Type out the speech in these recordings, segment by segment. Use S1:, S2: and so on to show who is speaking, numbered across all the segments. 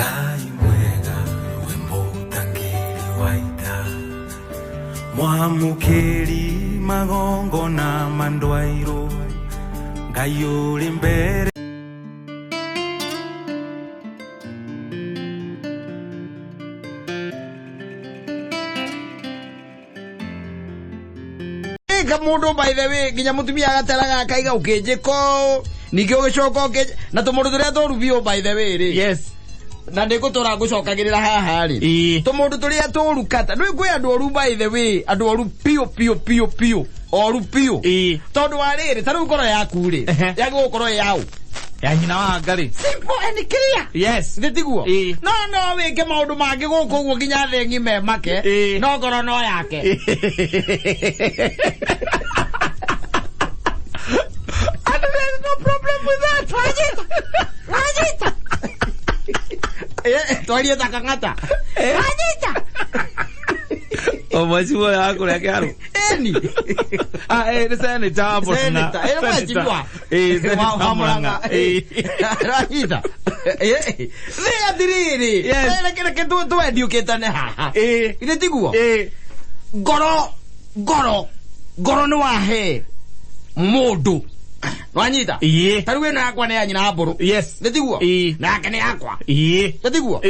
S1: Ngai mwega we mũtangĩri wa ita, mwamũkĩri magongona ma ndwairũ, Ngai ũrĩ mbere.
S2: Ĩka mũndũ, by the way, nginya mũtumia agateraga akaiga ũkĩnjĩka ũũ, ningĩ ũgĩcoka ũkĩnj na tũmũndũ tũrĩa tũru biũ, by the way rĩ, na ndĩgũtũra ngũcokagĩrĩra haha rĩ, tũmũndũ tũrĩa tũru kata ndũĩ kwĩ andũ oru, by the way, andũ oru piũ piũ piũ piũ, oru piũ. Tondũ wa rĩrĩ, ta rĩu ngoro yaku rĩ, yagĩrĩirwo gũkorwo ĩ yaũ?
S3: Ya nyina wa ngarĩ.
S2: Simple and clear. Thĩ tiguo?
S3: Ĩĩ.
S2: No wĩke maũndũ mangĩ gũkũ ũguo nginya thĩ ng'ima ĩmake, no ngoro no yake.
S3: And there's no problem with that.
S2: Wanyita, wanyita. Twarie ta kang'ata, wanyita.
S3: O mheshimiwa ya kũrĩa kĩarũ.
S2: Eni.
S3: Ah, nĩ senator wa Murang'a.
S2: Senator, mheshimiwa.
S3: Senator
S2: wa
S3: wa
S2: Murang'a.
S3: Murang'a.
S2: Wanyita. Thĩ atirĩrĩ, reke twendiũkĩtane haha. Githĩ tiguo? Ngoro, ngoro, ngoro nĩ wahe mũndũ, wanyita? Ta rĩu ĩno yakwa nĩ ya nyina wa mbũrũ. Nĩ tiguo? Na yake nĩ yakwa. Nĩ tiguo?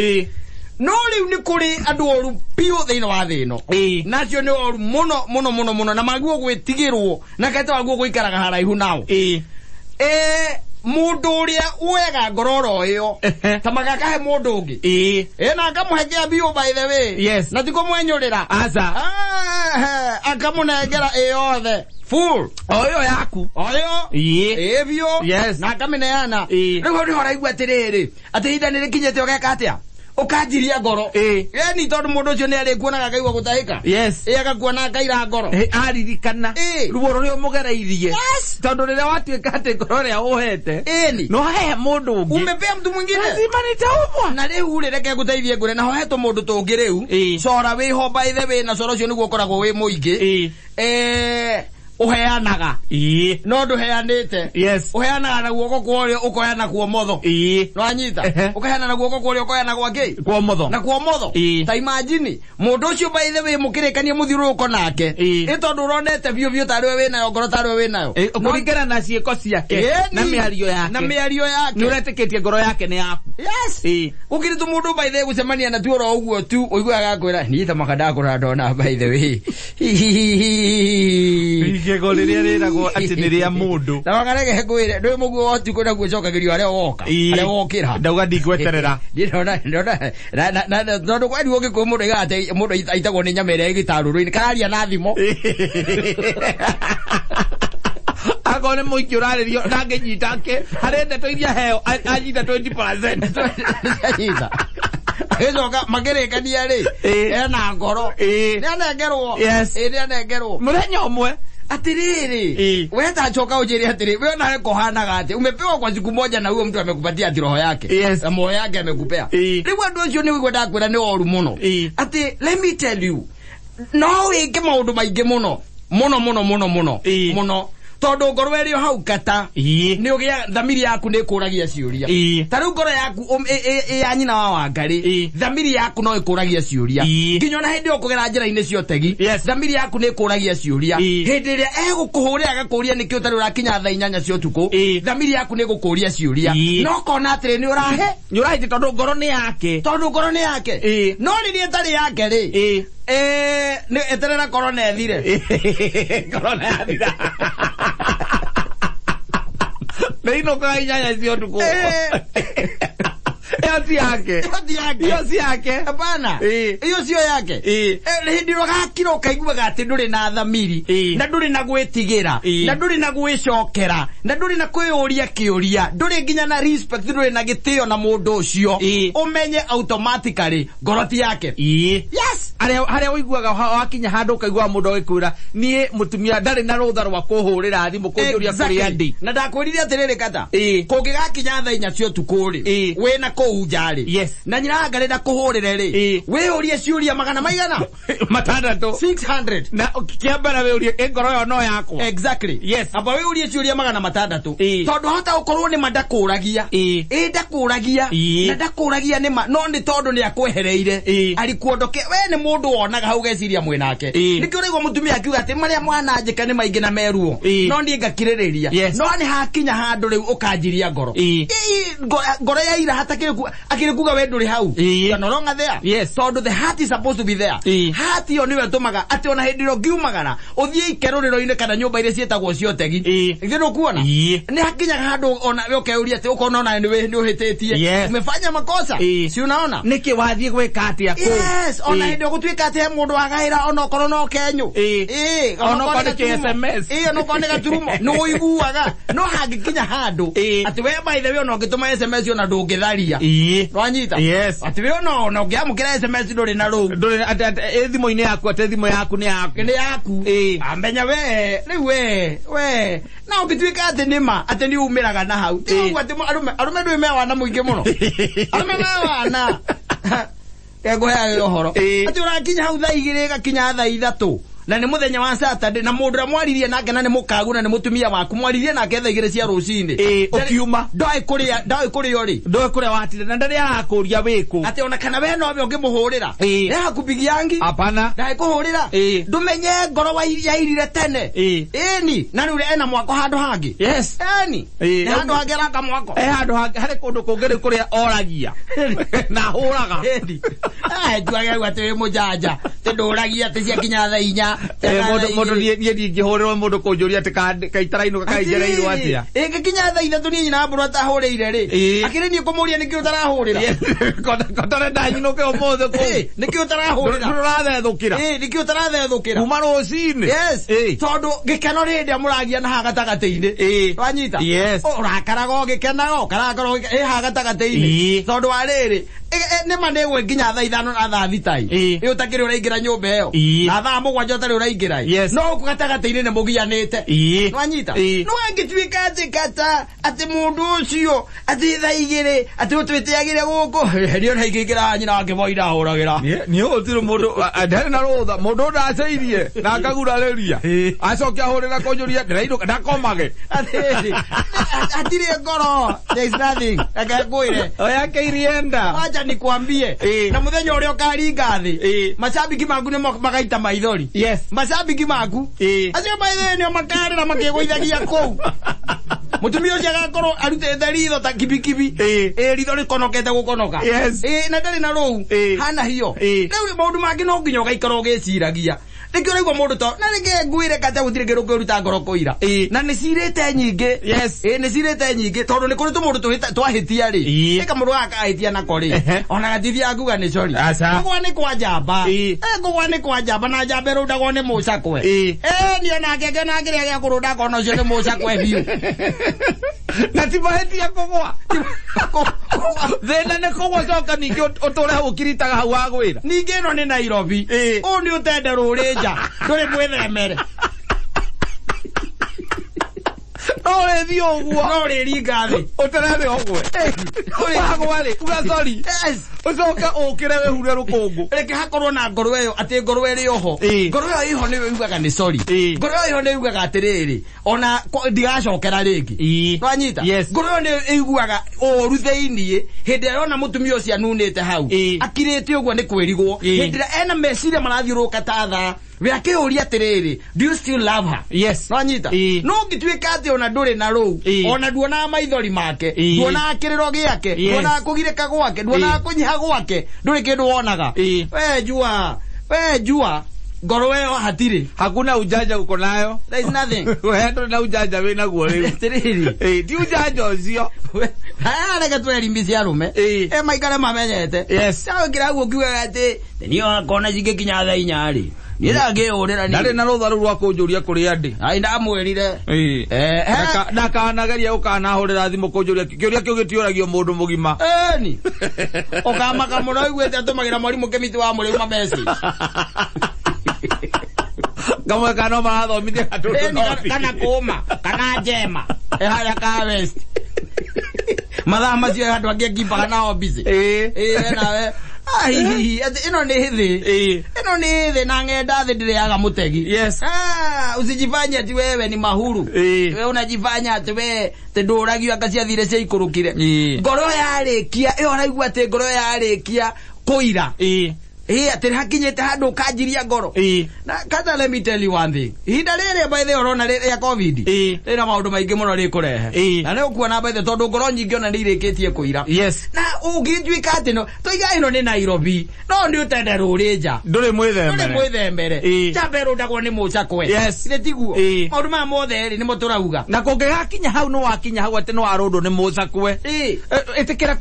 S2: No rĩu nĩ kũrĩ andũ oru biũ thĩinĩ wa thĩ ĩno. Nacio nĩ oru mũno mũno mũno mũno, na maguo gwĩtigĩrwo na kete waguo gũikaraga haraihu nao. Mũndũ ũrĩa woyaga ngoro oro ĩyo ta magakahe mũndũ ũngĩ, na akamũhe kĩa biũ, by the way, na ti kũmwenyũrĩra.
S3: Aca.
S2: Ah, akamũnengera ĩ yothe full.
S3: O ĩyo yaku.
S2: O ĩyo. Ĩ biũ. Na akamĩneana. Rĩu hau nĩho ũraigua atĩrĩrĩ, atĩ ihinda nĩ rĩkinyĩte ũgeka atĩa, ũkanjiria ngoro. Ĩni, tondũ mũndũ ũcio nĩ arĩkuonaga akaigua gũtahĩka. Ĩ, agakuona akaira ngoro.
S3: Aririkana ruo rũrĩa ũmũgereirie. Tondũ rĩrĩa watuĩka atĩ ngoro ĩrĩa ũhete no hehe mũndũ ũngĩ,
S2: umepea mtu mwingine,
S3: lazima nitaumwa.
S2: Na rĩu rĩ, reke ngũteithie ngũre naho he tũmũndũ tũngĩ rĩu. Cora wĩho, by the way, na cora ũcio nĩguo ũkoragwo wĩ mũingĩ. Ũheanaga no ndũheanĩte. Ũheanaga na guoko kwa ũrĩo, ũkoya na kwa ũmotho. Nĩwanyita? Ũkaheana na guoko kwa ũrĩo, ũkoya na gwa kĩ?
S3: Kwa ũmotho.
S2: Na kwa ũmotho. Ta imagine mũndũ ũcio, by the way, mũkĩrĩkania mũthiũrũrũko nake, ĩ tondũ ũronete biũ biũ tarĩwe wĩnayo ngoro, tarĩwe wĩnayo.
S3: Kũringana na ciĩko ciake na mĩario yake,
S2: na mĩario yake,
S3: nĩ ũretĩkĩtie ngoro yake nĩ yaku.
S2: Gũkĩrĩ tũmũndũ, by the way, gũcemania na tuo oro ũguo tu ũiguaga agakwĩra niĩ ta maka ndakũrora ndona, by the way,
S3: Igego rĩrĩa rĩragwo atĩ nĩ rĩa mũndũ.
S2: Na wakarege ngwĩre ndũĩ mũguo wa ũtukũ naguo ũcokagĩrio harĩa woka, harĩa wokĩra.
S3: Ndauga ndingweterera.
S2: Niĩ ndona tondũ kweri ũgĩkũyũ mũndũ aigaga atĩ mũndũ aitagwo nĩ nyama ĩrĩa ĩgĩtarũrũ-inĩ kararia na thimo.
S3: Akorwo nĩ mũingĩ ũrarĩrio ndangĩnyita ke harĩ ndeto iria heo, anyita 20%.
S2: Anyita. Agĩcoka makĩrĩkania rĩ, ena ngoro, nĩ anengerwo. Ĩ, nĩ anengerwo.
S3: Mũthenya ũmwe.
S2: Atiriri, we tachoka ũnjĩre atĩrĩ, we nawe kũhanaga atĩ umepewa kwa siku moja na huyo mtu amekupatia ati roho yake na moyo yake amekupea. Rĩu andũ acio nĩ ũigua ndakwĩra nĩ oru mũno. Atĩ let me tell you, no wĩke maũndũ maingĩ mũno mũno mũno mũno mũno mũno, tondũ ngoro ĩrĩ o hau kata, nĩ ũgĩa thamiri yaku nĩ ĩkũragia ciũria. Ta rĩu ngoro yaku ĩ ya nyina wa Wangarĩ, thamiri yaku no ĩkũragia ciũria. Nginya ona hĩndĩ ĩyo ũkũgera njĩra-inĩ cia ũtegi, thamiri yaku nĩ ĩkũragia ciũria. Hĩndĩ ĩrĩa egũkũhũrĩra agakũria nĩkĩ ũtarĩ ũrakinya thaa 8 cia ũtukũ, thamiri yaku nĩ ĩgũkũria ciũria. No kona atĩrĩ, nĩ ũrahe,
S3: Nĩ ũrahĩtie tondũ ngoro nĩ yake.
S2: Tondũ ngoro nĩ yake. No rĩrĩa ĩtarĩ yake rĩ, nĩ eterera korona ĩthire.
S3: Korona yathira nĩ inũkaga 8 cia ũtukũ. Ĩyo ti yake.
S2: Ĩyo ti yake.
S3: Ĩyo si yake.
S2: Hapana. Ĩyo cio yake. Hĩndĩ ĩrĩa ũgakira ũkaiguaga atĩ ndũrĩ na thamiri, na ndũrĩ na gwĩtigĩra, na ndũrĩ na gwĩcokera, na ndũrĩ na kwĩyũria kĩũria, ndũrĩ nginya na respect, ndũrĩ na gĩtĩo na mũndũ ũcio, ũmenye automatically ngoro ti yake. Yes.
S3: Haria uiguaga wakinya handu ukaigua mundu agikwira nie mutumia ndari na rutha rwa kuhurira thimu kunjuria kuria ndi.
S2: Na ndakwirire atiriri kata. Kungigakinya thaa inya cia utuku ri wina kuu nja ri. Na nyina angarenda kuhurire ri wiurie ciuria magana maigana
S3: matandatũ
S2: 600
S3: na kiambara wiurie ngoro yo no yakwa.
S2: Exactly.
S3: Yes.
S2: Amba wiurie ciuria magana matandatũ tondu hota gukorwo ni ma ndakuragia. Ndakuragia na ndakuragia ni ma no ni tondu ni akwehereire arikuondoke we ni mundu wonaga hau geciria mwinake. Nikio uraigua mutumia akiuga ati maria mwananjika ni maingi na meruo no nie ngakiririria. No ni hakinya handu riu ukanjiria ngoro. Ngoro ya ira hatakiri akiri kuga we nduri hau. You are no longer there.
S3: Yes.
S2: Tondu the heart is supposed to be there. Heart iyo niwe tumaga ati ona hindi ro ngiumagara uthie ikeruriro-ini kana nyumba iria cietagwo ciotegi. Githĩ ndũkuona? Ni hakinyaga handu ona we ukeuria ati ukona ona ni uhĩtĩtie. Umefanya makosa. Si unaona?
S3: Niki wathie gwĩka atia kũu?
S2: Yes, ona hindi ũgũtuĩka ati he mũndũ wagaĩra ona okorwo no kenyũ.
S3: Ona okorwo nĩ SMS.
S2: Ona okorwo nĩ gaturumo. Nĩ ũiguaga. No hangĩkinya handũ ati we by the way ona ũngĩtũma SMS ona ndũngĩtharia. Nwanyita?
S3: Yes.
S2: Ati we ona ũngĩamũkĩra SMS ndũrĩ na rũu.
S3: Ndũrĩ ati thimũ-inĩ yaku ati thimũ yaku nĩ yaku.
S2: Nĩ yaku. Amenya we rĩu we na ũngĩtuĩka atĩ nĩ ma atĩ nĩ umĩraga na hau. Ti ũguo atĩ arũme ndũĩ me wana mũingĩ mũno. Arũme me wana. Ngũheaga ũhoro. Atĩ ũrakinya hau thaa igĩrĩ ĩgakinya thaa ithatũ. Na nĩ mũthenya wa Saturday na mũndũ ũrĩa mwaririe nake na nĩ mũkagu na nĩ mũtumia waku mwaririe nake thaa igĩrĩ cia rũcinĩ.
S3: Ũkiuma.
S2: Ndoĩ kũrĩa ũrĩ.
S3: Ndoĩ kũrĩa watinda na ndarĩ arakũria wĩkũ.
S2: Atĩ ona kana we nowe ũngĩmũhũrĩra. Nĩ hakupigiangi.
S3: Hapana.
S2: Ndarĩ kũhũrĩra. Ndũmenye ngoro yairire tene. Ĩni na rĩu ena mwako handũ hangĩ.
S3: Yes.
S2: Ĩni. Nĩ handũ hangĩ araka mwako.
S3: Handũ hangĩ harĩ kũndũ kũngĩ rĩu kũrĩa oragia. Na hũraga.
S2: Ĩni. Njuage rĩu atĩ wĩ mũjanja. Atĩ ndũragia atĩ ciakinya thaa inya.
S3: Mundu nie ndingĩhũrĩrwo mũndũ kũnjũria atĩ kaitarainũka kainjereirwo atĩa.
S2: Ĩngĩkinya thaa ithatũ niĩ nyina mbũrũ atahũrĩire rĩ. Akĩrĩ niĩ kũmũria nĩkĩ ũtarahũrĩra.
S3: Kotore ndanyinũke ũmũthĩ kũu.
S2: Nĩkĩ ũtarahũrĩra.
S3: Ndũrathethũkĩra.
S2: Nĩkĩ ũtarathethũkĩra.
S3: Kuma rũcinĩ.
S2: Yes. Tondũ gĩkeno rĩ hĩndĩ ĩrĩa mũragia na haha gatagatĩ-inĩ. Wanyita?
S3: Yes.
S2: Ũrakaraga ũgĩkenaga ũkarakara ĩ haha gatagatĩ-inĩ. Tondũ wa rĩrĩ nĩ ma nĩ nginya thaa ithano na thaa thita ĩ ũtakĩrĩ ũraingĩra nyũmba ĩyo. Na thaa mũgwanja ũtarĩ ũraingĩra. No gũkũ gatagatĩ-inĩ nĩ mũgianĩte. Nwanyita? No angĩtuĩka atĩ kata atĩ mũndũ ũcio atĩ thaa igĩrĩ atĩ ũtwĩtĩagĩre gũkũ. Niĩ ona ingĩingĩra nyina wake boy ndahũragĩra.
S3: Niĩ gũtirĩ mũndũ ndarĩ na rũtha mũndũ ndaceirie na akagurarĩria acoke ahũrĩra kũnjũria ndĩrainũka ndakomage.
S2: Hatirĩ ngoro. There is nothing. Reke ngwĩre.
S3: Oya kĩirienda.
S2: Wacha nikwambie. Na muthenya ũrĩa ũkaringa thĩ macambiki maku nĩ magaita maithori.
S3: Yes.
S2: Macambiki maku acio maithe nĩo makarĩra makĩgũithagia kũu. Mũtumia ũcio agakorwo arutĩte ritho ta kibikibi. Ritho rĩkonokete gũkonoka.
S3: Yes.
S2: Na ndarĩ na rũu. Hana hiyo. Rĩu maũndũ mangĩ no nginya ũgaikara ũgĩciragia. Nĩkĩo ũraigua mũndũ to na rĩngĩ ngwĩre kata gũtirĩ kĩndũ ũngĩruta ngoro kũira. Na nĩ cirĩte nyingĩ.
S3: Yes.
S2: Nĩ cirĩte nyingĩ tondũ nĩ kũrĩ tũmũndũ twahĩtia rĩ. Ĩka mũndũ gaka ahĩtia nako rĩ. Ona gatithiaga kuga nĩ sorry. Kũgwa nĩ kwa njamba. Kũgwa nĩ kwa njamba na njamba ĩrũndagwo nĩ mũcakwe. Niĩ onake ngĩona kĩrĩa gĩa kũrũnda ngona ũcio nĩ mũcakwe biũ.
S3: Na ti mahĩtia kũgwa. Thĩna nĩ kũgwa coka ningĩ ũtũre hau ũkiritaga hau wagwĩra.
S2: Ningĩ ĩno nĩ Nairobi. Ũũ nĩ ũtende rũrĩ nja. Ndũrĩ mwĩthemere.
S3: No ũrĩthiĩ ũguo.
S2: No ũrĩringa thĩ.
S3: Ũterere ũgwe. Wagwa rĩ, uga sorry.
S2: Yes.
S3: Ũcoke ũkĩre wĩhure rũkũngũ.
S2: Reke hakorwo na ngoro ĩyo atĩ ngoro ĩrĩ oho. Ngoro ĩyo ĩho nĩyo yugaga nĩ sorry. Ngoro ĩyo ĩho nĩ yugaga atĩrĩrĩ ona ndigacokera rĩngĩ. Nwanyita?
S3: Yes.
S2: Ngoro ĩyo nĩ ĩiguaga ũru thĩiniĩ hĩndĩ ĩrĩa yona mũtumia ũcio anunĩte hau. Akirĩte ũguo nĩ kwĩrigwo. Hĩndĩ ĩrĩa ena meciria marathiũrũrũka ta thaa. We akĩũria atĩrĩrĩ, do you still love her?
S3: Yes.
S2: Nwanyita? No ũngĩtuĩka atĩ ona ndũrĩ na rũu, ona nduonaga maithori make, nduonaga kĩrĩro gĩake, nduonaga kũgirĩka gwake, nduonaga kũnyiha gwake, ndũrĩ kĩndũ wonaga. We jua ngoro ĩyo hatirĩ.
S3: Hakuna ujanja uko nayo.
S2: There is nothing.
S3: We ndũrĩ na ujanja wĩ naguo rĩu.
S2: Atĩrĩrĩ.
S3: Ti ujanja ũcio.
S2: Reke twerimbicie arũme. Maikare mamenyete.
S3: Yes.
S2: Cagũkĩra guo ũkiugaga atĩ niĩ wakona cingĩkinya thaa inya rĩ. Niĩ ndangĩyũrĩra niĩ.
S3: Ndarĩ na rũtha rũu rwa kũnjũria kũrĩa ndĩ.
S2: Ai ndamwĩrire.
S3: Ĩĩ. Ndakanageria gũkanahũrĩra thimũ kũnjũria kĩũria kĩu gĩtiũragio mũndũ mũgima.
S2: Ĩni. Ũkamaka mũno ũiguĩte atũmagĩra mwarimũ Kĩmiti wa mũrĩu ma message.
S3: Kamwe kana marathomithia gatũndũ.
S2: Kana kũma, kana njema. Harĩa ka West. Mathaa macio andũ angĩ ngimbaga nao busy. Ĩĩ nawe. Ai, ĩno nĩ thĩ. Ĩno nĩ thĩ na ng'enda thĩ ndĩrĩaga mũtegi.
S3: Yes.
S2: Usijifanye ati wewe ni mahuru. Wewe unajifanya ati wewe ndũragio anga ciathire ciaikũrũkire. Ngoro yarĩkia, ĩyo ũraigua atĩ ngoro yarĩkia kũira. Ĩĩ atĩ hakinyĩte handũ ũkanjiria ngoro. Na kata let me tell you one thing. Ihinda rĩrĩ by the ũrona rĩa COVID. Rĩna maũndũ maingĩ mũno rĩkũrehe. Na nĩ ũkuona by the tondũ ngoro nyingĩ ona nĩ irĩkĩtie kũira.
S3: Yes.
S2: Na ũngĩtuĩka atĩ no toiga ĩno nĩ Nairobi. No nĩ ũtende rũrĩ nja.
S3: Ndũrĩ mwĩthembere.
S2: Ndũrĩ mwĩthembere. Njamba ĩrũndagwo nĩ mũcakwe.
S3: Yes.
S2: Nĩ tiguo. Maũndũ maya mothe rĩ nĩmo tũrauga.
S3: Na kũngĩgakinya hau nĩ wakinya hau atĩ nĩ warũndwo nĩ mũcakwe. Ĩtĩkĩra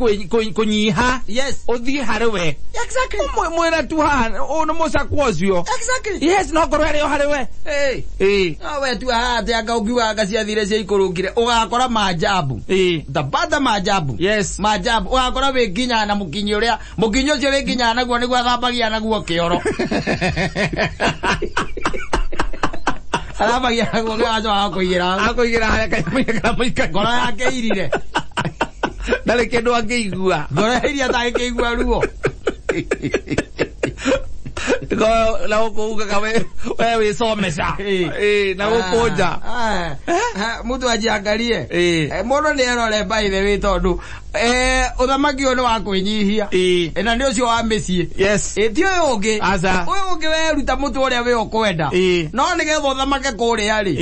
S3: kũnyiha.
S2: Yes.
S3: Ũthiĩ harĩ we.
S2: Exactly.
S3: Mwĩra tu haha ũyũ nĩ mũcakwe ũcio.
S2: Exactly.
S3: Yes, no ngorwo ĩrĩ o harĩ we.
S2: No we tu haha atĩ anga ũngiuga anga ciathire ciaikũrũkire ũgakora maajabu. Utapata maajabu.
S3: Yes.
S2: Maajabu. Ũgakora wĩnginya na mũkinyi ũrĩa mũkinyi ũcio wĩnginya naguo nĩguo athambagia naguo kĩoro. Athambagia naguo kĩoro acoka akũigĩra.
S3: Akũigĩra harĩa kanyamũ karĩa mũikagia.
S2: Ngoro yake irire.
S3: Ndarĩ kĩndũ angĩigua.
S2: Ngoro iria atangĩkĩigua ruo.
S3: Na gũkũ ugaga we wĩcomeca. Na gũkũ nja.
S2: Mũndũ ajiangarie. Mũndũ nĩ erore by the way tondũ ũthamaki ũyũ nĩ wa kwĩnyihia. Na nĩ ũcio wa mĩciĩ.
S3: Yes.
S2: Ti ũyũ ũngĩ.
S3: Aca.
S2: Ũyũ ũngĩ weruta mũtwe ũrĩa wĩ ũkwenda. No nĩgetha ũthamake kũrĩa rĩ.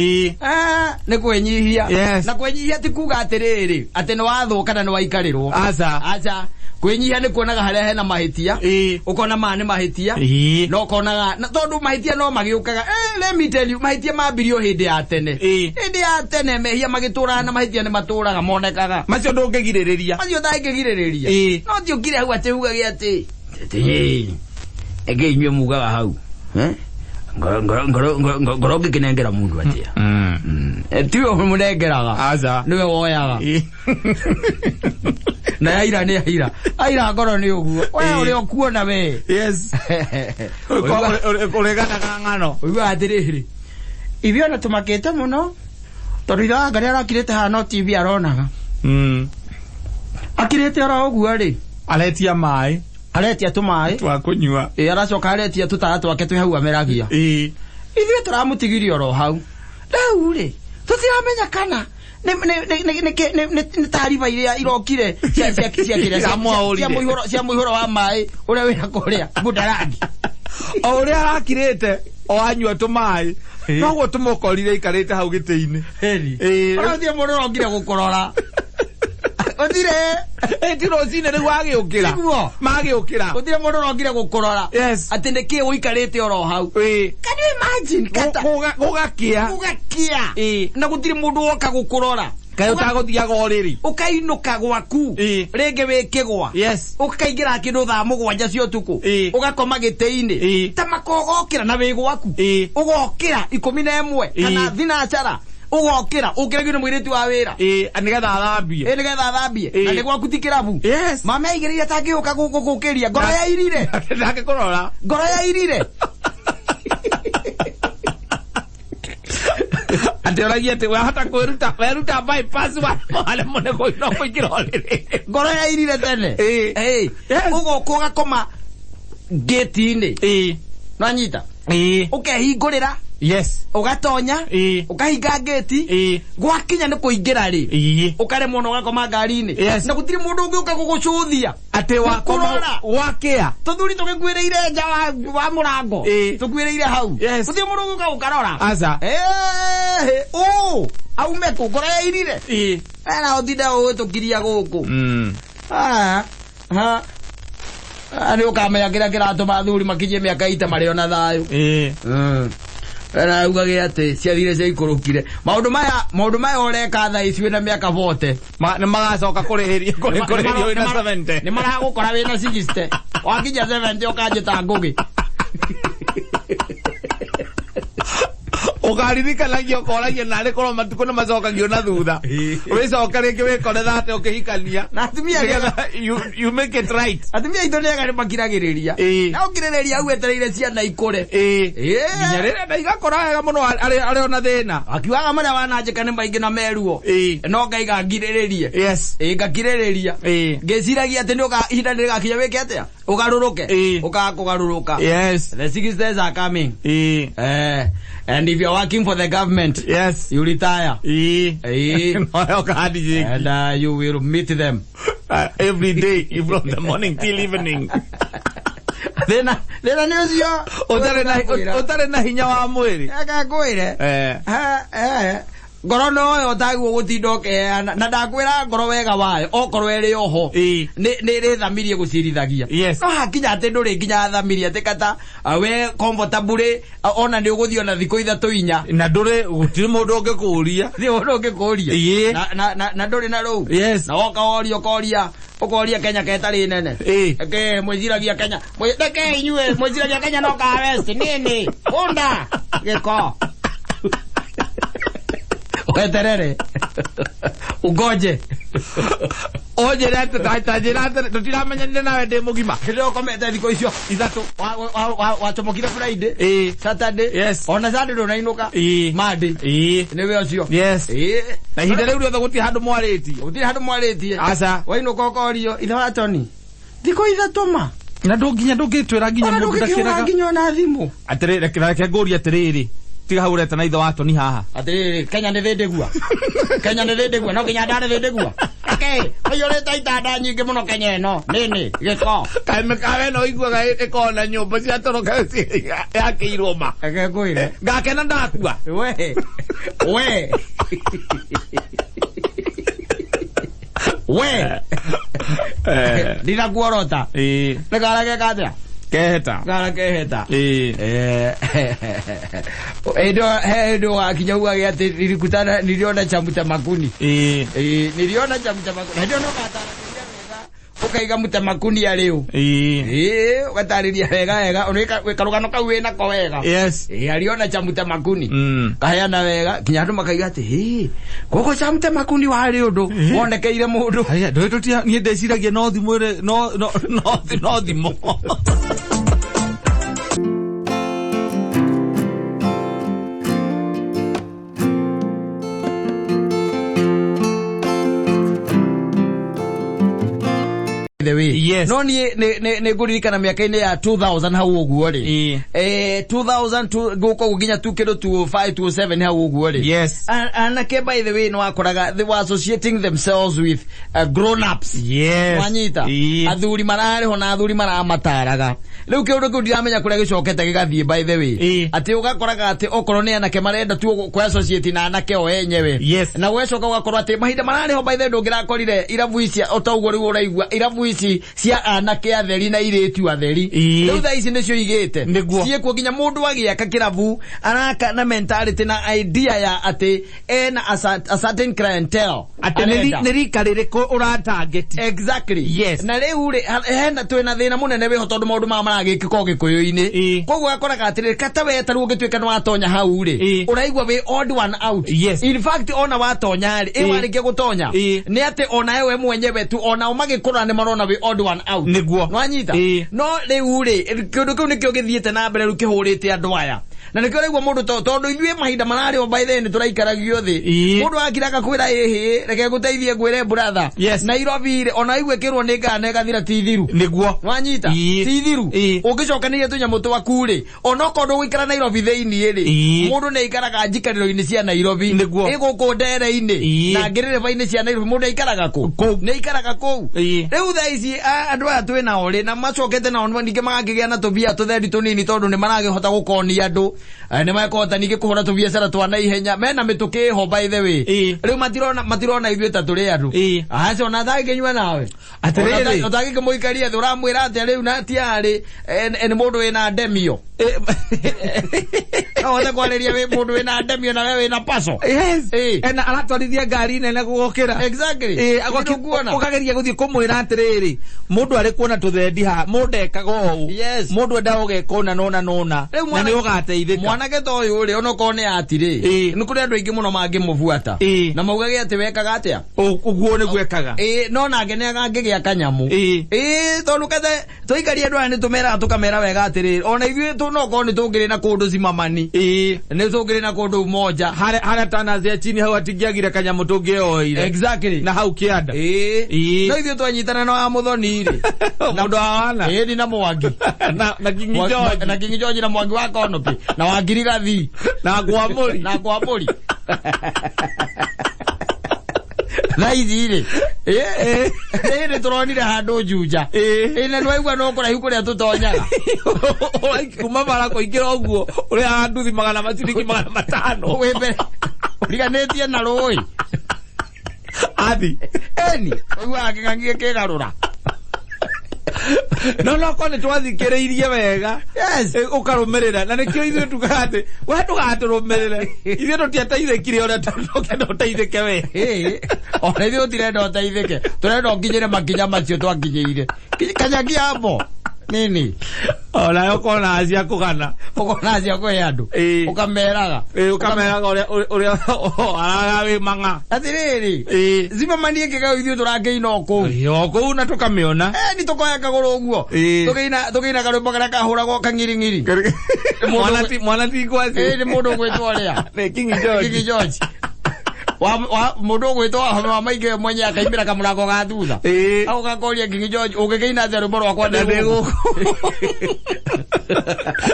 S2: Nĩ kwĩnyihia.
S3: Yes.
S2: Na kwĩnyihia ti kuga atĩrĩrĩ atĩ nĩ wathũka na nĩ waikarĩrwo.
S3: Aca.
S2: Aca. Kwĩnyihia nĩ kuonaga harĩa hena mahĩtia. Ũkona maya nĩ mahĩtia. No ũkonaga tondũ mahĩtia no magĩũkaga. Let me tell you, mahĩtia mambirio hĩndĩ ya tene. Hĩndĩ ya tene mehia magĩtũraga na mahĩtia nĩ matũraga monekaga.
S3: Macio ndũngĩgirĩrĩria.
S2: Macio ndangĩgirĩrĩria. No ti ũkire hau atĩ ugage atĩ ĩngĩ inyuĩ mugaga hau. Ngoro ngĩkĩnengera mũndũ atĩa. Tiwe ũmũnengeraga.
S3: Aca.
S2: Nĩwe woyaga. Na yaira nĩ yaira. Aira ngoro nĩ ũguo. We ũrĩa ũkuona we.
S3: Yes. Ũreganaga ng'ano.
S2: Ũiguaga atĩrĩrĩ. Ithuĩ ona tũmakĩte mũno tondũ ithe wa Ngai arakirĩte haha no TV aronaga. Akirĩte oro ũguo rĩ.
S3: Aretia maĩ.
S2: Aretia tũmaĩ.
S3: Twa kũnyua.
S2: Aracoka aretia tũtara twake twĩ hau ameragia. Ithuĩ tũramũtigirie oro hau. Rĩu rĩ tũtiramenya kana nĩ taariba iria irokire cia cia mũihũro wa maĩ ũrĩa wĩna kũrĩa Budalangi.
S3: O ũrĩa arakirĩte o anyua tũmaĩ noguo tũmũkorire aikarĩte hau gĩtĩ-inĩ.
S2: Ũrathiĩ mũndũ ũrokire gũkũrora. Ũthire.
S3: Ti rũcinĩ rĩu agĩũkĩra.
S2: Tiguo.
S3: Magĩũkĩra.
S2: Ũthire mũndũ ũrokire gũkũrora.
S3: Yes.
S2: Atĩ nĩkĩĩ ũikarĩte oro hau. Can you imagine?
S3: Gũgakĩa.
S2: Gũgakĩa. Na gũtirĩ mũndũ woka gũkũrora.
S3: Kaĩ ũtagũthiaga ũrĩrĩ.
S2: Ũkainũka gwaku. Rĩngĩ wĩ kĩgwa.
S3: Yes.
S2: Ũkaingĩra kĩndũ thaa 7 cia ũtukũ. Ũgakoma gĩtĩ-inĩ. Ta maka ũgokĩra na wĩ gwaku. Ũgokĩra 11 kana thinacara. Ũgokĩra ũkĩragio nĩ mũirĩtu wa wĩra.
S3: Nĩgetha athambie.
S2: Nĩgetha athambie. Na nĩ gwaku ti kĩrabu.
S3: Yes.
S2: Mama aigĩrĩire atangĩũka gũkũkĩria. Ngoro yairire.
S3: Ndangĩkũrora.
S2: Ngoro yairire.
S3: Atĩ ũragia atĩ wahota kwĩruta weruta bypass wa harĩa mũne kũingĩra ũrĩrĩ.
S2: Ngoro yairire tene. Ũgoka ũgakoma ngĩti-inĩ. Nĩwanyita? Ũkehingũrĩra.
S3: Yes.
S2: Ũgatonya. Ũkahinga ngĩti. Gwakinya nĩ kũingĩra rĩ. Ũkaremwo na ũgakoma ngari-inĩ.
S3: Yes.
S2: Na gũtirĩ mũndũ ũngĩũka gũgũcũthia.
S3: Atĩ wakoma wakĩa.
S2: Tũthuri tũgĩkuĩrĩire nja wa mũrango. Tũkuĩrĩire hau.
S3: Yes.
S2: Gũtirĩ mũndũ ũngĩũka gũkarora.
S3: Aca.
S2: Aume kũ ngoro yairire. Na ũtinde ũgĩtũkiria gũkũ. Nĩ ũkamenya kĩrĩa kĩratũma athuri makinyie mĩaka ita marĩ ona thayũ. Na ugage atĩ ciathire ciaikũrũkire. Maũndũ maya ũreka thaa ici wĩna mĩaka 40.
S3: Nĩ magacoka kũrĩhĩria wĩna 70.
S2: Nĩ maragũkora wĩna 60. Wakinya 70 ũkanjĩta Ngũgĩ.
S3: Ũkaririkanagia ũkoragia narĩ korwo matukũ nĩ macokagio na thutha. Wĩcoke rĩngĩ wĩkore thate ũkĩhikania.
S2: Na atumia
S3: Nĩgetha you make it right.
S2: Atumia aitũ nĩ ega nĩ makiragĩrĩria.
S3: Ĩĩ.
S2: Na ũkirĩrĩria hau wetereire ciana ikũre.
S3: Ĩĩ.
S2: Ĩĩ.
S3: Nginya rĩrĩa na igakũra wega mũno arĩ ona thĩna.
S2: Akiugaga marĩa wananjĩka nĩ maingĩ na meruo.
S3: Ĩĩ.
S2: No Ngai ngangirĩrĩrie.
S3: Yes.
S2: Ĩĩ ngakirĩrĩria.
S3: Ĩĩ.
S2: Ngĩciragia atĩ nĩ ũka ihinda nĩ rĩgakinya wĩke atĩa? Ũgarũrũke.
S3: Ĩĩ.
S2: Ũkaga kũgarũrũka.
S3: Yes.
S2: The 6 days are coming.
S3: Ĩĩ.
S2: And if you're working for the government,
S3: Yes.
S2: you retire.
S3: Ĩĩ.
S2: Ĩĩ.
S3: No ũkahandi
S2: And you will meet them.
S3: Every day from the morning till evening.
S2: Thĩna thĩna nĩ ũcio.
S3: Ũtarĩ na hinya wa mwĩrĩ.
S2: Reke ngwĩre.
S3: Eh.
S2: Ngoro noyo ũtagwo gũtinda ũkĩheana na ndakwĩra ngoro wega wayo okorwo ĩrĩ oho
S3: Ĩĩ.
S2: nĩ ĩrĩ thamirie gũcirithagia.
S3: Yes.
S2: No hakinya atĩ ndũrĩ nginya thamirie atĩ kata we comfortable ona nĩ ũgũthiĩ ona thikũ ithatũ inya.
S3: Na ndũrĩ gũtirĩ mũndũ ũngĩkũria.
S2: Nĩ ũndũ ũngĩkũria.
S3: Ĩĩ.
S2: Na ndũrĩ na rũu.
S3: Yes.
S2: Na woka woria ũkoria ũkoria Kenya ketarĩ nene.
S3: Ĩĩ.
S2: Reke mwĩciragia Kenya. Reke inyuĩ mwĩciragia Kenya no ka West nini. Unda gĩko. Weterere. Ugoje.
S3: Ũnjĩre atĩ ta njĩra atĩ tũtiramenyanire nawe ndĩ mũgima.
S2: Hĩndĩ ĩyo ũkomete thikũ icio
S3: Ithatũ.
S2: Wacomokire Friday.
S3: Ĩĩ.
S2: Saturday.
S3: Yes.
S2: Ona Sunday ndũnainũka.
S3: Ĩĩ.
S2: Monday.
S3: Ĩĩ.
S2: Nĩwe ũcio.
S3: Yes.
S2: Ĩĩ.
S3: Na ihinda rĩu rĩothe gũtirĩ handũ mwarĩtie.
S2: Gũtirĩ handũ mwarĩtie.
S3: Aca.
S2: Wainũka ũkorio ithe wa Tony. Thikũ ithatũ ma.
S3: Na ndũnginya ndũngĩtwĩra nginya
S2: Ona
S3: mũndũ
S2: ndũngĩkĩhũra
S3: ndakĩraga.
S2: nginya ona thimũ.
S3: Atĩrĩ reke ngũrie atĩrĩrĩ. Tiga hau ũreta na ithe wa Tony haha.
S2: Atĩrĩrĩ, Kenya nĩ thĩndĩgua. Kenya nĩ thĩndĩgua, no nginya ndarĩ thĩndĩgua. Ake, ũiyũrĩte itanda nyingĩ mũno Kenya ĩno. Nĩnĩ, gĩko.
S3: Kaĩ mĩkawa ĩno ũiguaga ĩkoragwo na nyũmba cia toro yakĩirwo ma.
S2: Reke ngwĩre.
S3: Ngakena ndakua.
S2: We. We. We. Ndinakuorota.
S3: Ĩĩ.
S2: Nĩ kara geka atĩa?
S3: Keheta.
S2: Kara keheta.
S3: Ĩĩ.
S2: Hĩndĩ ũgakinya ugage atĩ nilikutana niliona cha mutamakuni.
S3: Ĩĩ.
S2: Niliona cha mutamakuni. Hĩndĩ ĩyo nĩũgatarĩria wega ũkaiga mutamakuni arĩ ũ.
S3: Ĩĩ.
S2: Ĩĩ, ũgatarĩria wega wega ũnĩka karũgano kau wĩnako wega.
S3: Yes.
S2: Ĩĩ, aliona cha mutamakuni.
S3: Mm.
S2: Kaheana wega nginya andũ makaiga atĩ hĩ gũkũ cha mutamakuni warĩ ũndũ
S3: Ĩĩ.
S2: wonekeire mũndũ.
S3: Haya, ndũĩ tũtia niĩ ndeciragia no thimũ ĩrĩ no no no no thimũ.
S2: The way.
S3: Yes.
S2: No niĩ nĩ ngũririkana mĩaka-inĩ ya 2000 hau ũguo rĩ.
S3: Ĩĩ.
S2: 2000 gũkũ ũguo nginya tu kĩndũ 2005 2007 hau ũguo rĩ.
S3: Yes.
S2: Anake by the way nĩ wakoraga they were associating themselves with grown ups.
S3: Yes.
S2: Wanyita.
S3: Ĩĩ.
S2: Athuri mararĩ ho na athuri maramataraga. Rĩu kĩũndũ kĩu ndiramenya kũrĩa gĩcokete gĩgathiĩ by the way.
S3: Ĩĩ.
S2: Atĩ ũgakoraga atĩ okorwo nĩ anake marenda tu kũ associate na anake o enyewe.
S3: Yes.
S2: Na ũgacoka ũgakorwo atĩ mahinda mararĩ ho by the way ndũngĩrakorire irabu ici o ta ũguo rĩu ũraigua irabu ici cia anake atheri na irĩtu atheri.
S3: Ĩĩ.
S2: Rĩu thaa ici nĩcio igĩte.
S3: Nĩguo.
S2: Ciĩkuo nginya mũndũ agĩaka kĩrabu araka na mentality na idea ya atĩ ena a certain clientele.
S3: Atĩ
S2: Arenda.
S3: nĩ rika rĩrĩkũ ũratangeti.
S2: Exactly.
S3: Yes.
S2: Na rĩu rĩ hena twĩna thĩna mũnene wĩho tondũ maũndũ maya maragĩkĩka o gĩkũyũ-inĩ.
S3: Ĩĩ.
S2: Koguo gakoraga atĩrĩrĩ kata we ta rĩu ũngĩtuĩka nĩ watonya hau rĩ
S3: Ĩĩ.
S2: ũraigua wĩ odd one out.
S3: Yes.
S2: In fact ona watonya rĩ ĩ
S3: Ĩĩ.
S2: warĩkia gũtonya
S3: Ĩĩ.
S2: nĩ atĩ ona we mwenyewe tu onao magĩkũra nĩ marona wĩ odd one out.
S3: Nĩguo.
S2: Nĩwanyita?
S3: Ĩĩ.
S2: No rĩu rĩ kĩũndũ kĩu nĩkĩo gĩthiĩte na mbere rĩu kĩhũrĩte andũ aya. Na nĩkĩo ũraigua mũndũ tondũ ithuĩ mahinda mararĩ o by then tũraikaragio thĩ.
S3: Ĩĩ.
S2: Mũndũ akira akakwĩra ĩhĩ reke ngũteithie ngwĩre brother.
S3: Yes.
S2: Nairobi rĩ ona igue kĩrwo nĩ ngana ĩgathira ti thiru.
S3: Nĩguo.
S2: Nwanyita?
S3: Ĩĩ.
S2: Ti thiru.
S3: Ĩĩ.
S2: Ũngĩcokanĩria tũnyamũ twaku rĩ onokorwo ndũgũikara Nairobi thĩinĩ rĩ
S3: Ĩĩ.
S2: mũndũ nĩ aikaraga njikarĩro-inĩ cia Nairobi.
S3: Nĩguo.
S2: Ĩ gũkũ ndere-inĩ
S3: Ĩĩ.
S2: na ngĩrĩrĩba-inĩ cia Nairobi mũndũ aikaraga kũ?
S3: Kũu.
S2: Nĩ aikaraga kũu.
S3: Ĩĩ.
S2: Rĩu thaa ici andũ aya twĩ nao rĩ na macokete nao ningĩ magakĩgĩa na tũbia tũthendi tũnini tondũ nĩ maragĩhota gũkonia andũ nĩ makũhota ningĩ kũhũra tũbiacara twa naihenya mena mĩtũkĩ ĩho by the way.
S3: Ĩĩ.
S2: Rĩu matirona ithuĩ ta tũrĩ andũ.
S3: Ĩĩ.
S2: Aca ona atangĩkĩnyua nawe.
S3: Atĩrĩrĩ.
S2: Ũtangĩkĩmũikaria thĩ ũramwĩra atĩa rĩu na tiarĩ nĩ mũndũ wĩna ndemio. No ũhote kwarĩria wĩ mũndũ wĩna ndemio na we wĩna paco.
S3: Yes.
S2: Ĩĩ.
S3: Ena aratwarithia ngari nene gũgũkĩra.
S2: Exactly.
S3: Ĩĩ,
S2: Nĩũkuona?
S3: ũkageria gũthiĩ kũmwĩra atĩrĩrĩ mũndũ arĩ kuona tũthendi haha mũndũ ekaga ũũ
S2: Yes.
S3: mũndũ endaga ũgeka ũna nona nona
S2: Rĩu
S3: na
S2: mwana-
S3: nĩ ũgateithĩka. gũteithĩka.
S2: Mwanake ta ũyũ rĩ, onokorwo nĩ atirĩ, nĩ kũrĩ andũ aingĩ mũno mangĩmũbuata na maugage atĩ wekaga atĩa,
S3: Ũguo nĩguo ekaga.
S2: Ĩĩ, no nake nĩ angĩgĩa kanyamũ. Ĩĩ, tondũ kathe tũikaria andũ aya nĩ tũmeraga tũkamera wega atĩrĩrĩ, ona ithuĩ no korwo nĩ tũngĩrĩ na kũndũ cimamani, nĩ tũngĩrĩ na kũndũ moja
S3: Harĩa tanazia chini hau atingĩagire kanyamũ tũngĩoire.
S2: Exactly.
S3: Na hau kĩanda.
S2: Ĩĩ, no ithuĩ twanyitana na wa Mũthoni rĩ,
S3: na mũndũ wa wana.
S2: Ĩĩ, na Mwangi.
S3: Na Kingi George.
S2: Na Kingi George na Mwangi wa Konopi na wa Ngirigathi
S3: na Ngwamũri.
S2: Na Ngwamũri. Thaa ici rĩ, ĩĩ, nĩ tũronire handũ Juja. Ĩĩ, na nĩwaigua no kũraihu kũrĩa tũtonyaga.
S3: Kuma bara kũingĩra ũguo ũrĩa nduthi magana maciringi 500.
S2: Wĩ mbere ũriganĩtie na rũĩ.
S3: Athi.
S2: Eni, ũiguaga kĩng'ang'i gĩkĩgarũra.
S3: No no ko nĩ twathikĩrĩirie wega.
S2: Yes.
S3: Ũkarũmĩrĩra na nĩkĩo ithuĩ tugaga atĩ we ndũgatũrũmĩrĩre, ithuĩ tũtiateithĩkire ũrĩa tũkenda ũteithĩke we.
S2: Ĩĩ, ona ithuĩ tũtirenda ũteithĩke, tũrenda ũkinyĩre makinya macio twakinyĩire. Kanyaki hapo nini.
S3: Ona ũkona cia kũgana.
S2: Ũkona cia kũhe andũ. Ũkameraga.
S3: Ĩĩ, ũkameraga ũrĩa araga wĩ mang'a.
S2: Atĩrĩrĩ, Zimmerman ĩngĩgayo ithuĩ tũrakĩina o kũu.
S3: Ĩĩ, o kũu na tũkamĩona.
S2: Nĩ tũkoya kagũrũ ũguo. Tũkĩina karwĩmbo karĩa kahũragwo kang'iring'iri.
S3: Mwana ti ngwaci.
S2: Ĩĩ, nĩ mũndũ ũgwĩtwo ũrĩa.
S3: Nĩ King George.
S2: King George. Wa mũndũ ũgwĩtwo Wahome wa Maingĩ mwenye akaimĩra kamũrango ga thutha. Agoka akoria King George, ũngĩkĩina atĩa rwĩmbo rwakwa
S3: ndĩ gũkũ?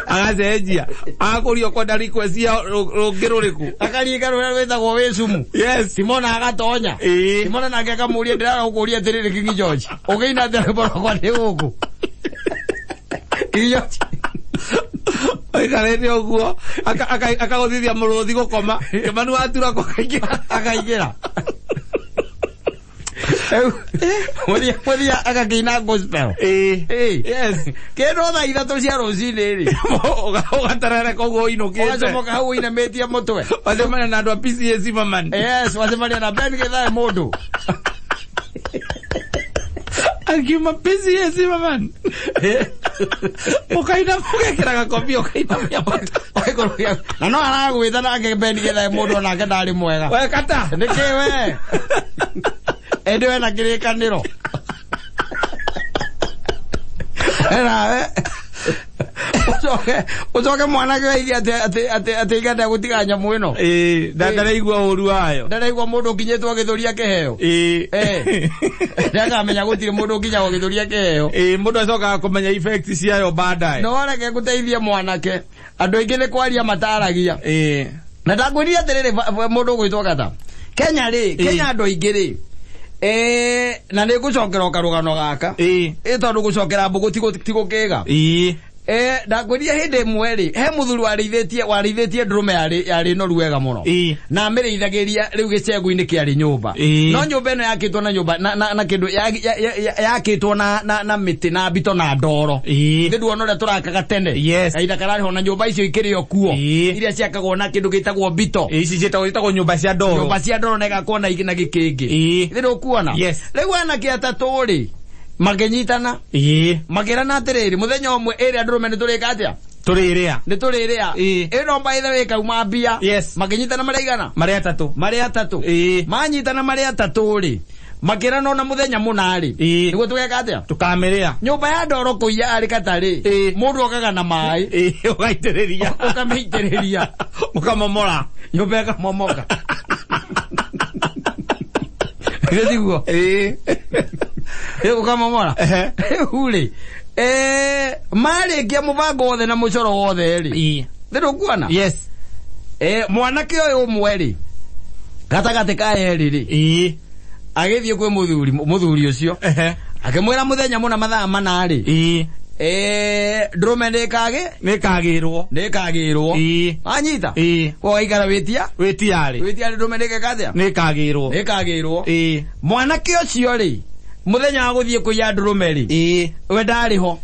S3: Agacenjia. Agakũria ũkwenda request ya rũngĩ rũrĩkũ.
S2: Akaringa rũrĩa rwĩtagwo wĩ cumu.
S3: Yes.
S2: Simona agatonya. Simona nake akamũria, ndĩragũkũria atĩrĩrĩ King George, ũngĩina atĩa rwĩmbo rwakwa ndĩ gũkũ? King George.
S3: Aikarĩte ũguo, akagũthithia mũrũthi gũkoma. Kĩmani watura kũkaingĩra.
S2: Akaingĩra. Mũthia agakĩina gospel.
S3: Yes.
S2: Kĩndũ thaa 3 cia rũcinĩ rĩ.
S3: Ũgaterereka ũguo ũinũkĩte.
S2: Ũgacomoka hau ũinamĩtie mũtwe.
S3: Wacemania na andũ a PCA Zimmerman.
S2: Yes, wacemania na Ben Githae mũndũ.
S3: Akiuma PCA Zimmerman. Ũkaina ũgekĩra gakobi ũkainamia mũtwe.
S2: Na no aragwĩta nake Ben Githae mũndũ onake ndarĩ mwega.
S3: We kata.
S2: Nĩkĩ we? Ĩndĩ we na kĩrĩkanĩro. Nawe. Ũcoke mwanake oige atĩ igenda gũtiga nyamũ ĩno.
S3: Ĩĩ, ndaraigua ũru wayo.
S2: Ndaraigua mũndũ ũkinyĩtwo agĩthũria kĩheo.
S3: Ĩĩ.
S2: Ndakamenya gũtirĩ mũndũ ũkinyagwo agĩthũria kĩheo.
S3: Ĩĩ, mũndũ acokaga kũmenya effect ciayo baadaye.
S2: No reke ngũteithie mwanake. Andũ aingĩ nĩ kwaria mataragia.
S3: Ĩĩ.
S2: Na ndakwĩrire atĩrĩrĩ, mũndũ ũgwĩtwo Kata. Kenya rĩ, Kenya andũ aingĩ rĩ. Na nĩ ngũcokera o karũgano gaka.
S3: Ĩĩ.
S2: Ĩĩ, tondũ gũcokera mbũgũ ti gũkĩga.
S3: Ĩĩ.
S2: Ndakwĩrire hĩndĩ ĩmwe rĩ, he mũthuri warĩithĩtie ndũrũme yarĩ noru wega mũno. Na amĩrĩithagĩria rĩu gĩcegũ-inĩ kĩarĩ nyũmba. No nyũmba ĩno yakĩtwo na nyũmba, na, na, na kĩndũ, ya, ya, ya, ya, yakĩtwo na, na, na mĩtĩ na mbito na ndoro. Nĩ nduona ũrĩa tũrakaga tene.
S3: Yes.
S2: Kahinda kararĩ ho na nyũmba icio ikĩrĩ o kuo. Iria ciakagwo na kĩndũ gĩtagwo mbito.
S3: Ici ciĩtagwo nyũmba cia ndoro.
S2: Nyũmba cia ndoro na ĩgakwo na gĩkĩngĩ. Nĩ ndũkuona?
S3: Yes.
S2: Rĩu anake atatũ rĩ, makĩnyitana. Makĩrana atĩrĩrĩ, mũthenya ũmwe ĩrĩa ndũrũme nĩ tũrĩka atĩa?
S3: Tũrĩrĩa.
S2: Nĩ tũrĩrĩa. Ĩno by the way ĩkauma mbia.
S3: Yes.
S2: Makĩnyitana marĩ aigana?
S3: Marĩ atatũ.
S2: Marĩ atatũ. Manyitana marĩ atatũ rĩ, makĩrana ona mũthenya mũna rĩ. Nĩguo tũgeka atĩa?
S3: Tũkamĩrĩa.
S2: Nyũmba ya ndoro kũiya arĩ katarĩ. Mũndũ okaga na maĩ.
S3: Ũgaitĩrĩria.
S2: Ũkamĩitĩrĩria.
S3: Ũkamomora.
S2: Nyũmba ĩkamomoka. Githĩ tiguo? Ũkamomora. Rĩu rĩ, marĩkia mũbango wothe na mũcoro wothe rĩ. Nĩ ndũkuona?
S3: Yes.
S2: Mwanake ũyũ ũmwe rĩ, gatagatĩ ka erĩ rĩ, agĩthiĩ kwĩ mũthuri ũcio. Akĩmwĩra mũthenya mũna mathaa mana rĩ. Ndũrũme nĩ
S3: Nĩkagĩrwo.
S2: Nĩkagĩrwo. Wanyita? Ũgaikara wĩtia?
S3: Wĩtiarĩ.
S2: Wĩtiarĩ ndũrũme nĩgeka atĩa?
S3: Nĩkagĩrwo.
S2: Nĩkagĩrwo. Mwanake ũcio rĩ, Muthenya wa guthie kuiya ndurume ri. We ndari ho.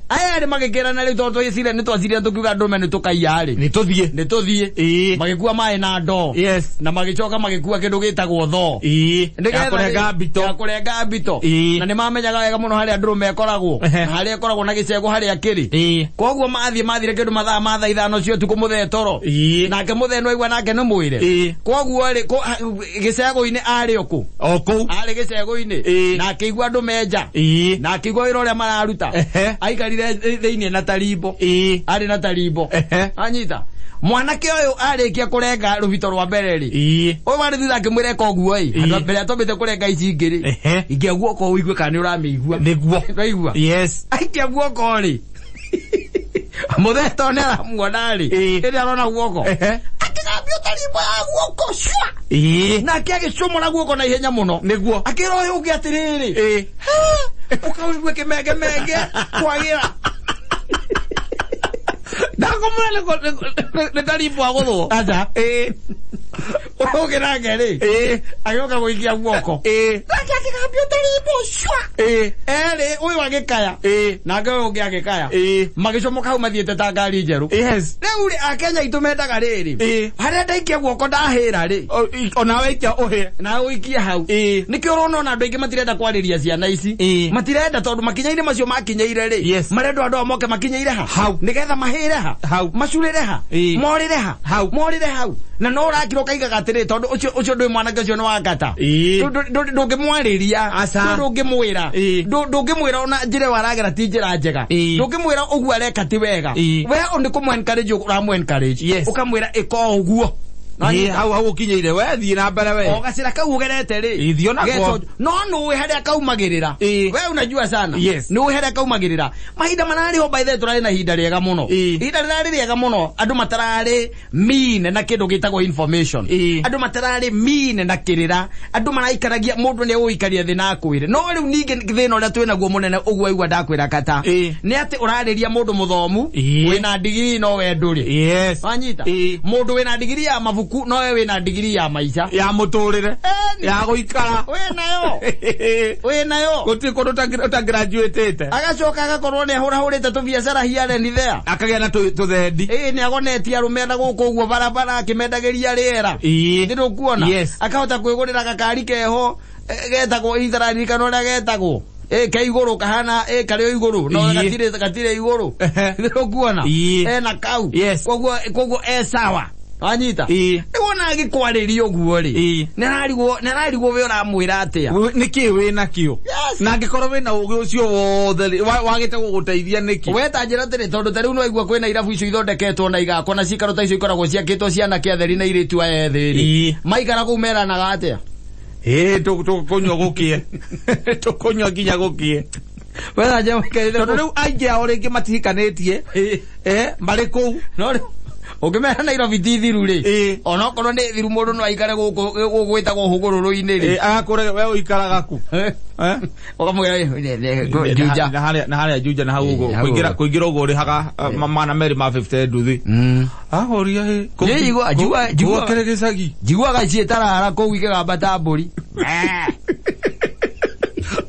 S2: Aya ri magikirana riu tondu twicire ni twacire tukiuga ndurume ni tukaiya ri.
S3: Ni tuthie.
S2: Ni tuthie. Magikua mai na ndoo.
S3: Yes.
S2: Na magicoka magikua kindu gitagwo thoo.
S3: Ya kurenga mbito.
S2: Ya kurenga mbito. Na ni mamenyaga wega muno haria ndurume ikoragwo. Na haria ikoragwo na gicego haria kiri. Koguo mathie mathire kindu mathaa ma thaa ithano cia utuku muthee toro. Nake muthee no aigua nake ni mwire. Koguo ri gicego-ini ari oku.
S3: O kuu.
S2: Ari gicego-ini. Na akĩigua andũ menja. Na akĩigua wĩra ũrĩa mararuta. Aikarire thĩinĩ na tarimbo. Arĩ na tarimbo. Anyita. Mwanake ũyũ arĩkia kũrenga rũbito rwa mbere rĩ. Ũyũ warĩ thutha akĩmwĩra eka ũguo ĩ. Andũ a mbere atwambĩte kũrenga ici ingĩ rĩ. Ikia guoko ũigue kana nĩ ũramĩigua.
S3: Nĩguo.
S2: Ũraigua?
S3: Yes.
S2: Aikia guoko rĩ. Mũthee tondũ nĩ aramuona rĩ. Ĩrĩa arona guoko. Akĩgambio tarimbo ya guoko cua. Nake agĩcomora guoko na ihenya mũno.
S3: Nĩguo.
S2: Akĩra ũyũ ũngĩ atĩrĩrĩ. Ũkaũigue kĩmengemenge kwagĩra.
S3: Ndakomora nĩ tarimbo agũthwo.
S2: Aca. Ũyũ ũngĩ nake rĩ. Agĩũka gũikia guoko. Nake akĩgambio tarimbo cua. Erĩ ũyũ agĩkaya. Nake ũyũ ũngĩ agĩkaya. Magĩcomoka hau mathiĩte ta ngari njerũ.
S3: Yes.
S2: Rĩu rĩ Akenya aitũ mendaga rĩrĩ. Harĩa ndaikia guoko ndahĩra rĩ.
S3: Onawe ikia ũhĩre.
S2: Nawe ũikie hau. Nĩkĩo ũrona ona andũ aingĩ matirenda kwarĩria ciana ici. Matirenda tondũ makinya-inĩ macio makinyeire rĩ.
S3: Yes.
S2: Marenda andũ ao moke makinyeire ha.
S3: Hau.
S2: Nĩgetha mahĩre ha.
S3: Hau.
S2: Macurĩre ha. Morĩre ha.
S3: Hau.
S2: Morĩre hau. Na no ũrakira ũkaigaga atĩrĩ tondũ ũcio ndũĩ mwanake ũcio nĩ wa ngata. Ndũngĩmwarĩria. Ndũngĩmwĩra. Ndũngĩmwĩra ona njĩra ĩyo aragera ti njĩra njega. Ndũngĩmwĩra ũguo areka ti wega. We nĩ kũmũ encourage ũramũ encourage.
S3: Yes.
S2: Ũkamwĩra ĩka ũguo.
S3: Hau hau ũkinyĩire we thiĩ na mbere we.
S2: O gacĩra kau ũgerete rĩ.
S3: Thiĩ onako.
S2: No nũĩ harĩa kaumagĩrĩra. We unajua sana.
S3: Yes.
S2: Nũĩ harĩa kaumagĩrĩra. Mahinda mararĩ ho by the way tũrarĩ na ihinda rĩega mũno. Ihinda rĩrarĩ rĩega mũno andũ matararĩ mean na kĩndũ gĩtagwo information. Andũ matararĩ mean na kĩrĩra. Andũ maraikaragia mũndũ nĩ egũikaria thĩ na akwĩre. No rĩu ningĩ thĩna ũrĩa twĩnaguo mũnene ũguo aigua ndakwĩra kata. Nĩ atĩ ũrarĩria mũndũ mũthomu wĩna ndigiri no we ndũrĩ.
S3: Yes.
S2: Wanyita? Mũndũ wĩna ndigiri ya mabuku no we wĩna ndigiri ya maica.
S3: Ya mũtũrĩre. Ya gũikara.
S2: Wĩnayo. Wĩnayo.
S3: Gũtirĩ kũndũ ũtagraduatĩte.
S2: Agacoka agakorwo nĩ ahũrahũrĩte tũbiacara here and there.
S3: Akagĩa na tũthendi.
S2: Nĩ agonetie arũme na gũkũ ũguo barabara akĩmendagĩria rĩera. Nĩ
S3: Yes.
S2: Akahota kwĩgũrĩra gakari keho getagwo itararirikana ũrĩa getagwo. Ke igũrũ kahana karĩ o igũrũ no gatirĩ igũrũ. Nĩ Ena kau.
S3: Yes.
S2: Koguo e sawa. Wanyita? Nĩwona agĩkwarĩria ũguo rĩ. Nĩararigwo we ũramwĩra atĩa.
S3: Nĩkĩ wĩnakĩo? Na angĩkorwo wĩna ũgĩ ũcio wothe rĩ, wagĩte gũgũteithia nĩkĩ?
S2: We ta njĩra atĩrĩ tondũ ta rĩu no aigua kwĩna irabu icio ithondeketwo na igakwo na cikaro ta icio ikoragwo ciakĩtwo cia anake atheri na airĩtu aya ethĩ rĩ. Maikara kũu meranaga atĩa?
S3: Tũkũnyua gũkĩe. Tũkũnyua nginya gũkĩe.
S2: Wetha njĩra maikarĩte
S3: Tondũ rĩu aingĩ ao rĩngĩ matihikanĩtie. Marĩ kũu.
S2: No rĩu ũngĩmera Nairobi ti thiru rĩ. Onokorwo nĩ thiru mũndũ no aikare gũkũ gwĩtagwo hũgũrũrũ-inĩ rĩ.
S3: Agakũre we ũikaraga kũ?
S2: Ũkamwĩra Juja.
S3: Na harĩa Juja na hau ũguo. Kũingĩra ũguo ũrĩhaga 250 nduthi. Akũria ĩ.
S2: Njigua
S3: kĩrĩ gĩcagi.
S2: Njiguaga ciĩtarara kũu ikĩgamba ta mbũri.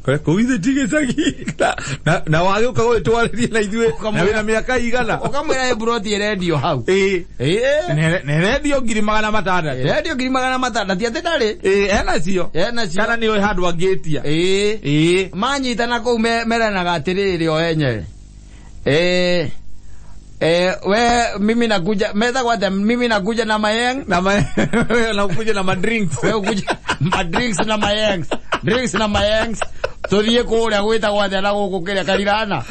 S3: Kũu ithe ti gĩcagi. Na wagĩũka gũgĩtwarĩria na ithuĩ na wĩna mĩaka igana.
S2: Ũkamwĩra ĩ buroti ĩrendio hau.
S3: Nĩ ĩrendio 600,000.
S2: Ĩrendio 600,000 ti atĩ ndarĩ.
S3: Enacio.
S2: Enacio.
S3: Kana nĩ ũĩ handũ angĩtia.
S2: Manyitana kũu meranaga atĩrĩrĩ o enyewe. We mimi nakuja metagwo atĩa mimi nakuja na mayeng.
S3: Na nakuja na madrinks.
S2: We ukuja madrinks na mayengs. Drinks na mayengs. Tuthiĩ kũrĩa gwĩtagwo atĩa na gũkũ kĩrĩa Karirana.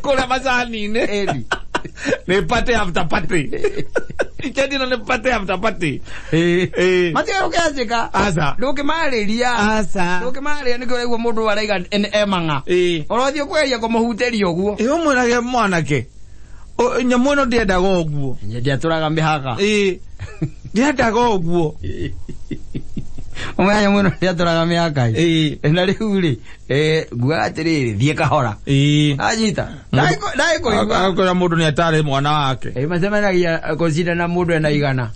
S3: Kũrĩa macani-inĩ. Nĩ party after party. Ikĩendio nĩ party after party.
S2: Matigĩrwo kĩanjĩka.
S3: Aca.
S2: Ndũngĩmarĩria.
S3: Aca.
S2: Ndũngĩmarĩria nĩkĩo ũraigua mũndũ araiga emang'a. Ũrothiĩ ũkũgeria kũmũhutĩria ũguo.
S3: Ũmwĩrage mwanake. Nyamũ ĩno ndĩendaga ũguo.
S2: Ndĩatũraga mĩhaka.
S3: Ndĩendaga ũguo.
S2: Ũmenya nyamũ ĩno ndĩatũraga mĩhaka. Na rĩu rĩ, nguaga atĩrĩrĩ, thiĩ kahora. Anyita. Ndagĩkũigua.
S3: Agakora mũndũ nĩ atarĩ mwana wake.
S2: Macemanagia kũcindana mũndũ ena igana.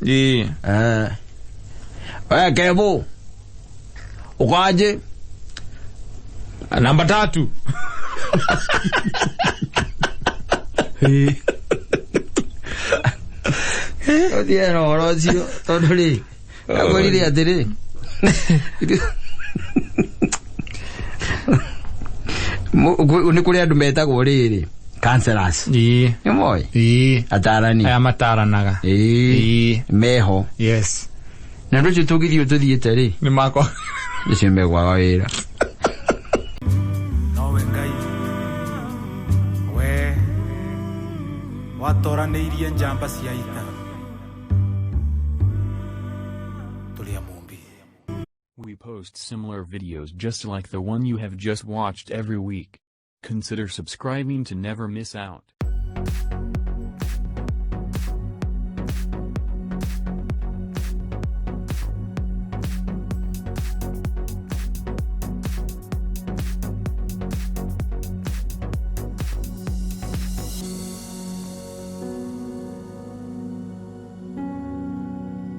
S2: We Kebu. Ũkanjĩ.
S3: Namba 3.
S2: Ũthiĩ na ũhoro ũcio tondũ rĩ akwĩrire atĩrĩ nĩ kũrĩ andũ metagwo rĩrĩ counselors.
S3: Ĩĩ.
S2: Nĩ moĩ?
S3: Ĩĩ.
S2: Atarani.
S3: Aya mataranaga.
S2: Ĩĩ.
S3: Ĩĩ.
S2: Meho.
S3: Yes.
S2: Na andũ acio tũngĩthiĩ tũthiĩte rĩ
S3: Nĩ makwa.
S2: Acio megwaga wĩra.
S1: Nowe Ngai we watoranĩirie njamba cia ita tũrĩ a Mũmbi.
S4: We post similar videos just like the one you have just watched every week. Consider subscribing to never miss out.